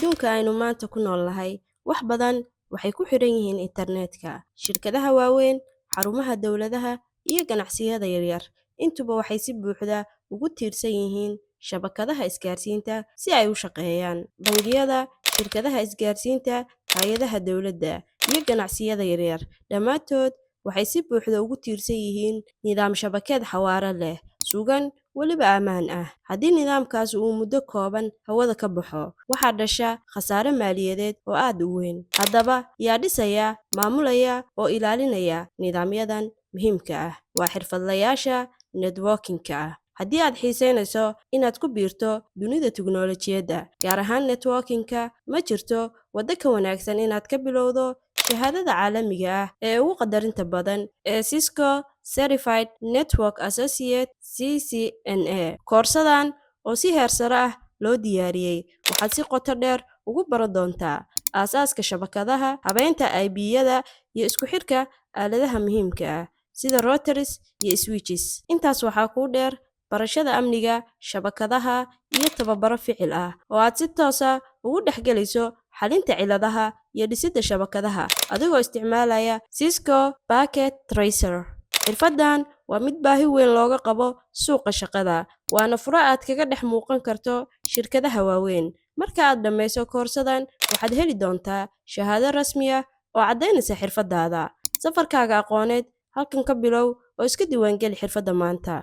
Adduunka aynu maanta ku nool nahay, wax badan waxay ku xidhan yihiin internetka. Shirkadaha waaweyn, xarumaha dowladaha iyo ganacsiyada yaryar intuba waxay si buuxda ugu tiirsan yihiin shabakadaha isgaarsiinta si ay u shaqeeyaan. Bangiyada, shirkadaha isgaarsiinta, hay'adaha dowladda iyo ganacsiyada yaryar dhammaantood waxay si buuxda ugu tiirsan yihiin nidaam shabakeed xawaare leh, sugan, weliba ammaan ah. Haddii nidaamkaas uu muddo kooban hawada ka baxo, waxaa dhasha khasaare maaliyadeed oo aad u weyn. Haddaba, yaa dhisaya, maamulaya oo ilaalinaya nidaamyadan muhiimka ah? Waa xirfadlayaasha networking-ka ah. Haddii aad xiisaynayso inaad ku biirto dunida tiknoolajiyadda, gaar ahaan networking-ka, ma jirto waddo ka wanaagsan inaad ka bilowdo shahaadada caalamiga ah ee ugu qadarinta badan ee Cisco Certified Network Associate, CCNA. Koorsadan oo si heer sare ah loo diyaariyey, waxaad si qoto dheer ugu baran doontaa aasaaska shabakadaha, habeynta IP-yada iyo isku xidhka aaladaha muhiimka ah sida routers iyo switches. Intaas waxaa kuu dheer barashada amniga shabakadaha iyo tababaro ficil ah oo aad si toos ah ugu dhex gelayso xalinta ciladaha iyo dhisidda shabakadaha adigoo isticmaalaya Cisco Packet Tracer. Xirfaddan waa mid baahi weyn looga qabo suuqa shaqada, waana furo aad kaga dhex muuqan karto shirkadaha waaweyn. Marka aad dhammayso koorsadan, waxaad heli doontaa shahaado rasmi ah oo caddaynaysa xirfaddaada. Safarkaaga aqooneed halkan ka bilow oo iska diiwaangeli xirfadda maanta.